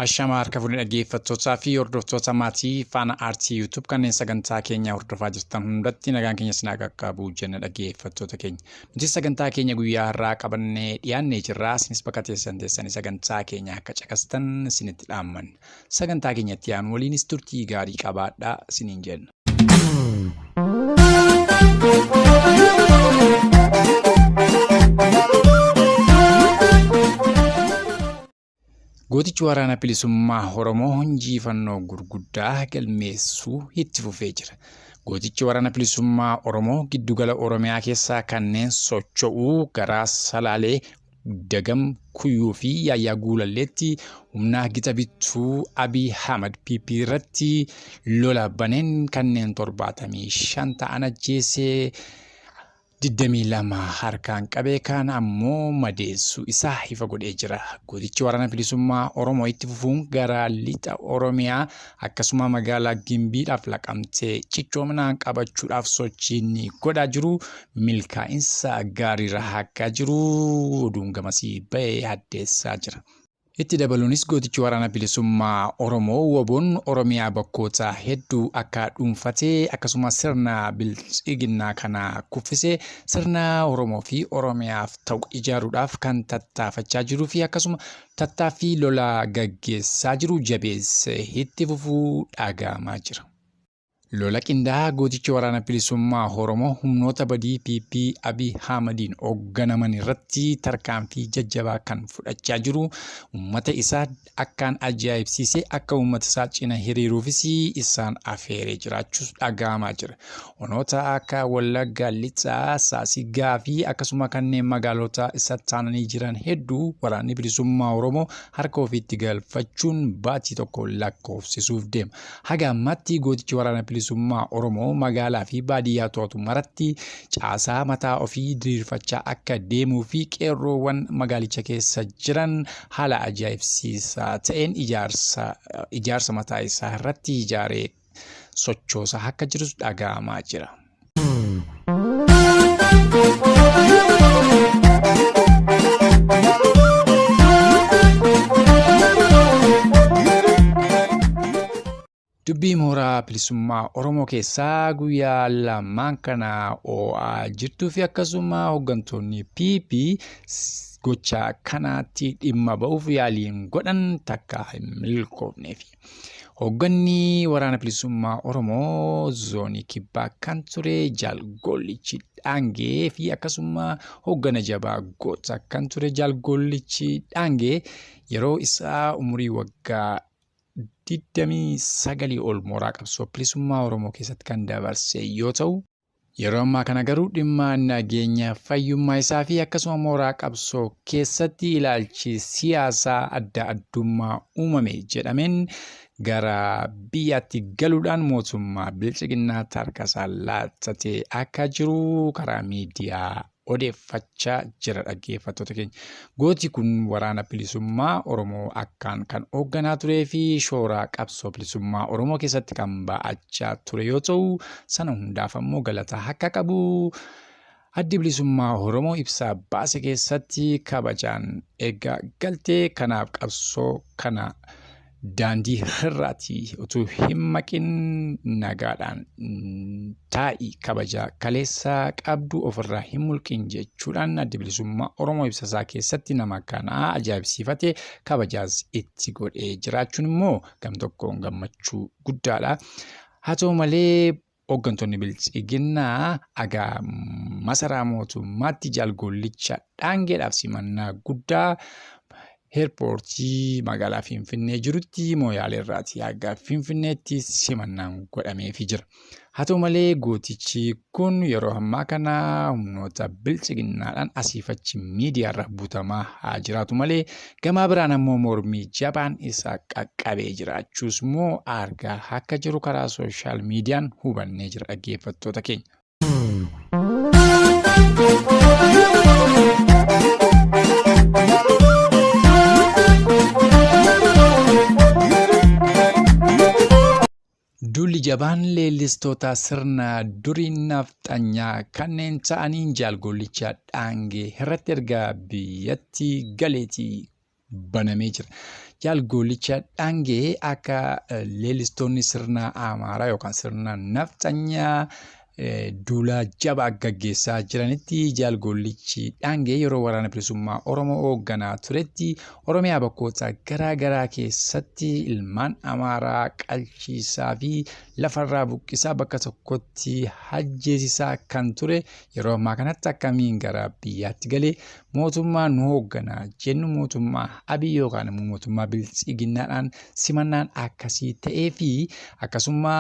Ashamaa harka fuudhee dhaggeeffattootaa fi hordoftoota maatii Faana Aartii YouTube kanneen sagantaa keenya hordofaa jirtan hundatti nagaan keenya isin haa qaqqabu jenna dhaggeeffattoota keenya. Nuti sagantaa keenya guyyaa har'aa qabannee dhiyaannee jirra. Isinis bakka teessan teessanii sagantaa keenya akka caqastan isinitti dhaammanna. Sagantaa keenyatti aanu waliinis turtii gaarii qabaadhaa isiniin jenna. Gootichi Waraana Bilisummaa Oromoo injifannoo gurguddaa galmeessuu itti fufee jira. Gootichi Waraana Bilisummaa Oromoo giddugala Oromiyaa keessaa kanneen socho'uu garaa Salaalee, Dagam, Kuyyuu fi Yaayyaa Guulalleetti humna gita bittuu Abiy Ahmad PP irratti lola baneen kanneen 75 ta'an ajjeesee 22 harkaan qabee kaan ammoo madeessuu isaa ifa godhee jira. Gootichi Waraana Bilisummaa Oromoo itti fufuun gara lixa Oromiyaa akkasuma magaalaa Gimbiidhaaf laqamtee cichoominaan qabachuudhaaf sochii inni godhaa jiru milkaa'insa gaariirra akka jiru oduun gamasii ba'ee addeessaa jira. Itti dabaluunis gootichi Waraana Bilisummaa Oromoo WBOn Oromiyaa bakkoota hedduu akka dhuunfate akkasuma sirna biltsiginnaa kana kuffisee sirna Oromoo fi Oromiyaaf ta'u ijaaruudhaaf kan tattaafachaa jiruu fi akkasuma tattaaffii lolaa gaggeessaa jiru jabeessee itti fufuu dhaga'amaa jira. Lola qindaa'aa gootichi Waraana Bilisummaa Oromoo humnoota badii PP Abiy Ahmediin hoogganaman irratti tarkaanfii jajjabaa kan fudhachaa jiru uummata isaa akkaan ajaa'ibsiisee akka uummata isaa cina hiriiruufis isaan afeeree jiraachuus dhaga'amaa jira. Onoota akka Wallagga Lixaa, Saasigaa fi akkasuma kanneen magaalota isa taananii jiran hedduu Waraanni Bilisummaa Oromoo harka ofiitti galfachuun baatii tokko lakkoofsisuuf deema. Haga ammaatti gootichi Waraana Bilisummaa Oromoo magaalaa fi baadiyyaa to'atu maratti caasaa mataa ofii diriirfachaa akka deemuu fi qeerroowwan magaalicha keessa jiran haala ajaa'ibsiisaa ta'een ijaarsa ijaarsa mataa isaa irratti ijaaree sochoosaa akka jirus dhaga'amaa jira. Dubbii mooraa bilisummaa Oromoo keessaa guyyaa lamaan kana oo'aa jirtuu fi akkasuma hooggantoonni PP gocha kanaatti dhimma ba'uuf yaaliin godhan takka hin milkoofneefi. Hoogganni Waraana Bilisummaa Oromoo Zoonii Kibbaa kan ture Jaal Goollichi Dhaangee fi akkasuma hooggana jabaa goota kan ture Jaal Goollichi Dhaangee yeroo isaa umurii waggaa 29 ol mooraa qabsoo bilisummaa Oromoo keessatti kan dabarse yoo ta'u, Yeroo ammaa kana garuu dhimma nageenya fayyummaa isaa fi akkasuma mooraa qabsoo keessatti ilaalchi siyaasaa adda addummaa uumame jedhameen gara biyyaatti galuudhaan mootummaa biltsiginnaa harka isaa laattatee akka jiru karaa miidiyaa odeeffachaa jira dhaggeeffattoota keenya. Gooti kun waraana bilisummaa Oromoo akkaan kan hoogganaa turee fi shoora qabsoo bilisummaa Oromoo keessatti kan ba'achaa ture yoo ta'u, sana hundaaf ammoo galata akka qabu addi bilisummaa Oromoo ibsaa baase keessatti kabajaan eeggaa galtee kanaaf qabsoo kana daandii irraatii utuu hin maqin nagaadhaan taa'i kabaja kaleessa qabdu ofirraa hin mulqin jechuudhaan addi bilisummaa Oromoo ibsasaa keessatti nama kana ajaa'ibsiifate kabajaas itti godhee jiraachuun immoo gamtokkoon gammachuu guddaadha. Haa ta'u malee hooggantoonni biltsiginnaa agaa masaraa mootummaatti Jaal Goollicha Dhaangeedhaaf simannaa guddaa eerpoortii magaalaa Finfinnee jirutti Mooyaaleerraatii haga Finfinneetti simannaan godhameefii jira. Haa ta'u malee gootichi kun yeroo ammaa kana humnoota biltsiginnaadhaan asiif achi miidiyaarra butamaa haa jiraatu malee gamaa biraan ammoo mormii jabaan isa qaqqabee jiraachuus immoo argaa akka jiru karaa sooshaal miidiyaan hubannee jira dhaggeeffattoota keenya. Duulli jabaan leellistoota sirna durii nafxanyaa kanneen ta'aniin Jaal Goollicha Dhaangee irratti erga biyyatti galeetii banamee jira. Jaal Goollicha Dhaangee akka leellistoonni sirna Amaaraa yookaan sirna nafxanyaa duula jabaa gaggeessaa jiranitti Jaal Goollichi Dhaangee yeroo Waraana Bilisummaa Oromoo hoogganaa turetti Oromiyaa bakkoota garaa garaa keessatti ilmaan Amaaraa qalchiisaa fi lafarraa buqqisaa bakka tokkotti hajjeesisaa kan ture yeroo ammaa kanatti akkamiin gara biyyaatti galee mootummaa nu hoogganaa jennu mootummaa Abiy yookaan immoo mootummaa Biltsiginnaadhaan simannaan akkasii ta'ee fi akkasuma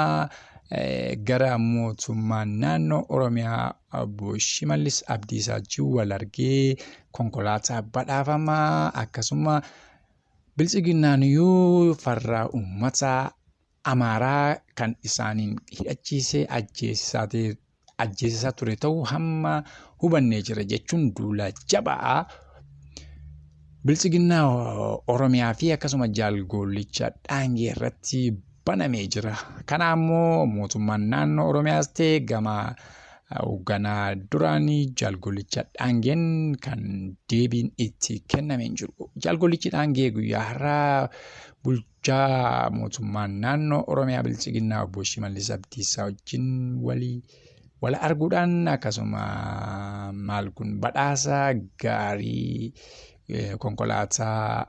gara mootummaa naannoo Oromiyaa obbo Shimallis Abdiisaa wajjin wal argee konkolaataa badhaafamaa akkasuma Biltsiginnaan iyyuu farra uummata Amaaraa kan isaaniin hidhachiisee ajjeesisaa ture ta'uu hamma hubannee jira jechuun duula jabaa Biltsiginnaa Oromiyaa fi akkasuma Jaal Goollicha Dhaangee irratti banamee jira. Kana ammoo mootummaan naannoo Oromiyaas ta'e gama hoogganaa duraanii Jaal Goollicha Dhaangeen kan deebiin itti kennamee hin jiru. Jaal Goollichi Dhaangee guyyaa har'aa bulchaa mootummaa naannoo Oromiyaa Biltsiginnaa obbo Shimallis Abdiisaa wajjin walii wal arguudhaan akkasuma maal kun badhaasa gaarii konkolaataa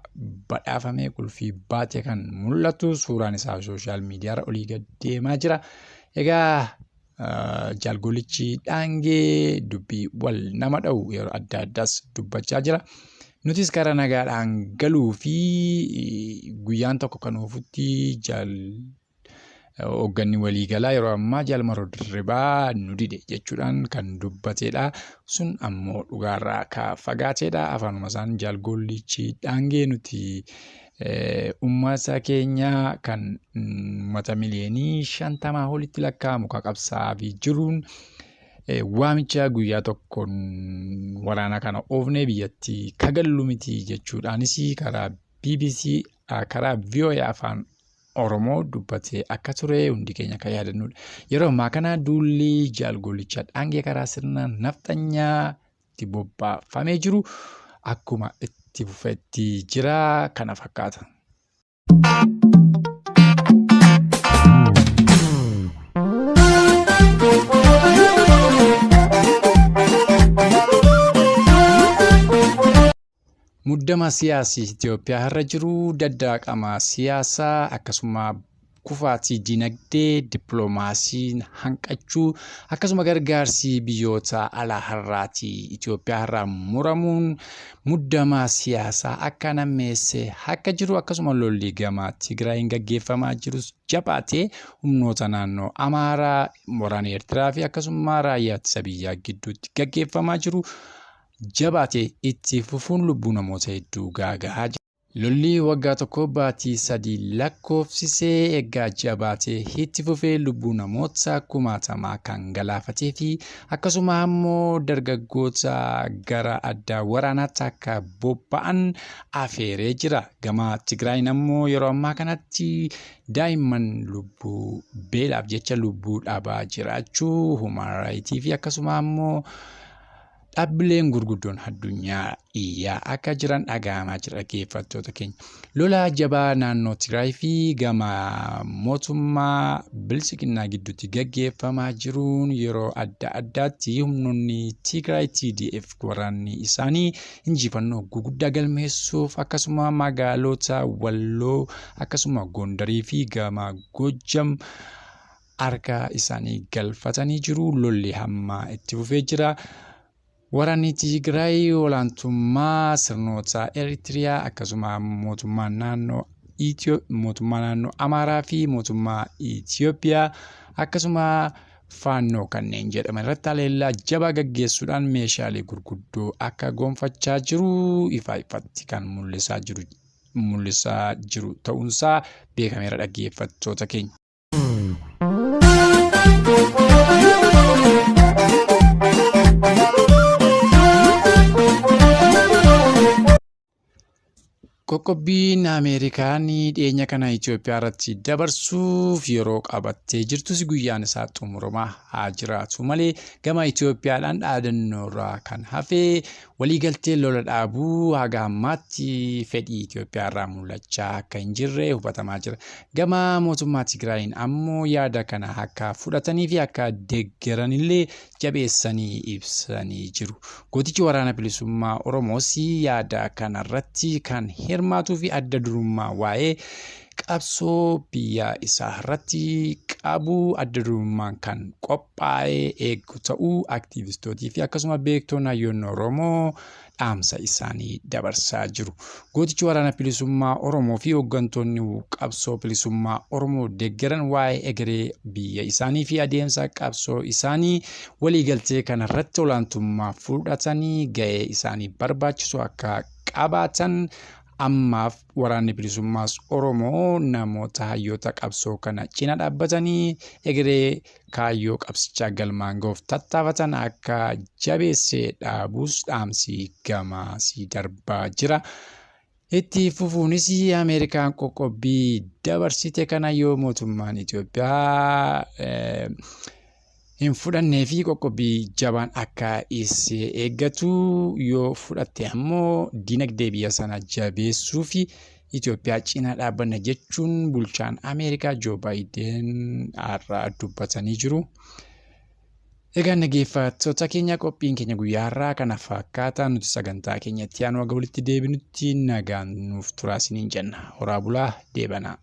badhaafamee qulfii baatee kan mul'atu suuraan isaa sooshaal miidiyaarra olii gad deemaa jira. Egaa Jaal Goollichi Dhaangee dubbii wal nama dha'u yeroo adda addaas dubbachaa jira. Nutis karaa nagaadhaan galuu fi guyyaan tokko kan oofutti jaal hoogganni waliigalaa yeroo ammaa Jaal Marroo Dirribaa nu dide jechuudhaan kan dubbateedha. Sun ammoo dhugaarraa ka fagaateedha. Afaanuma isaan Jaal Goollichi Dhaangee nuti uummata keenya kan uummata miliyoonii 50 olitti lakkaa'amu kan qabsaa'aa jiruun waamicha guyyaa tokkoon waraana kana oofnee biyyatti kagallu miti jechuudhaanis karaa BBC karaa VOA afaan Oromoo dubbatee akka ture hundi keenya kan yaadannudha. Yeroo ammaa kana duulli Jaal Goollicha Dhaangee karaa sirna nafxanyaa itti bobbaafamee jiru akkuma itti fufetti jira kana fakkaata. Muddama siyaasii Itoophiyaa irra jiru, daddaaqama siyaasaa akkasuma kufaatii dinagdee, dippiloomaasiin hanqachuu akkasuma gargaarsi biyyoota alaa har'aatii Itoophiyaa irraa muramuun muddama siyaasaa akka nammeesse akka jiru akkasuma lolli gama Tigraayiin gaggeeffamaa jirus jabaatee humnoota naannoo Amaaraa, waraana Eertiraa fi akkasuma raayyaa ittisa biyyaa gidduutti gaggeeffamaa jiru jabaatee itti fufuun lubbuu namoota hedduu gaaga'aa jira. Lolli waggaa tokko baatii sadii lakkoofsisee egaa jabaatee itti fufee lubbuu namoota kumaatamaa kan galaafatee fi akkasuma ammoo dargaggoota gara adda waraanaatti akka bobba'an afeeree jira. Gama Tigraayin ammoo yeroo ammaa kanatti daa'imman lubbuu beelaaf jecha lubbuu dhabaa jiraachuu human rights fi akkasuma ammoo dhaabbileen gurguddoon addunyaa iyyaa akka jiran dhaga'amaa jira dhaggeeffattoota keenya. Lola jabaa naannoo Tigraay fi gama mootummaa Biltsiginnaa gidduutti gaggeeffamaa jiruun yeroo adda addaatti humnoonni Tigraay TDF waraanni isaanii injifannoo guguddaa galmeessuuf akkasuma magaalota Walloo akkasuma Gondarii fi gama Gojjam harka isaanii galfatanii jiru. Lolli hamma itti fufee jira. Waraanni Tigraay olaantummaa sirnoota Eritiriyaa akkasuma mootummaa naannoo mootummaa naannoo Amaaraa fi mootummaa Itiyoophiyaa akkasuma faannoo kanneen jedhaman irratti haleellaa jabaa gaggeessuudhaan meeshaalee gurguddoo akka gonfachaa jiru ifa ifatti kan mul'isaa jiru ta'uunsaa beekameera dhaggeeffattoota keenya. Qoqqobbiin Ameerikaan dhiyeenya kana Itoophiyaa irratti dabarsuuf yeroo qabattee jirtus guyyaan isaa xumuramaa haa jiraatu malee gama Itoophiyaadhaan dhaadannoo irraa kan hafe waliigaltee lola dhaabuu haga ammaatti fedhii Itoophiyaa irraa mul'achaa akka hin jirre hubatamaa jira. Gama mootummaa Tigraayiin ammoo yaada kana akka fudhatanii fi akka deeggaranillee jabeessanii ibsanii jiru. Gootichi Waraana Bilisummaa Oromoos yaada kanarratti kan hirmaatuu fi adda durummaa waa'ee qabsoo biyya isaa irratti qabu adda durummaan kan qophaa'ee eegu ta'uu aktiivistootii fi akkasuma beektoonni hayyoonni Oromoo dhaamsa isaanii dabarsaa jiru. Gootichi Waraana Bilisummaa Oromoo fi hooggantoonni qabsoo bilisummaa Oromoo deeggaran waa'ee egeree biyya isaanii fi adeemsa qabsoo isaanii waliigaltee kanarratti olaantummaa fudhatanii ga'ee isaanii barbaachisu akka qabaatan ammaaf Waraanni Bilisummaas Oromoo namoota hayyoota qabsoo kana cina dhaabbatanii egeree kaayyoo qabsichaa galmaan ga'uuf tattaafatan akka jabeessee dhaabuus dhaamsi gamasii darbaa jira. Itti fufuunis Ameerikaan qoqqobbii dabarsite kana yoo mootummaan Itoophiyaa hin fudhannee fi qoqqobbii jabaan akka isee eeggatu yoo fudhatte ammoo dinagdee biyya sana jabeessuu fi Itoophiyaa cina dhaabbanna jechuun bulchaan Ameerikaa Joo Baayiden har'a dubbatanii jiru. Egaa dhaggeeffattoota keenya qophiin keenya guyyaa har'aa kana fakkaata nuti sagantaa keenya itti aanu haga walitti deebinutti nagaan nuuf turaa isiniin jenna. Horaa bulaa deebanaa.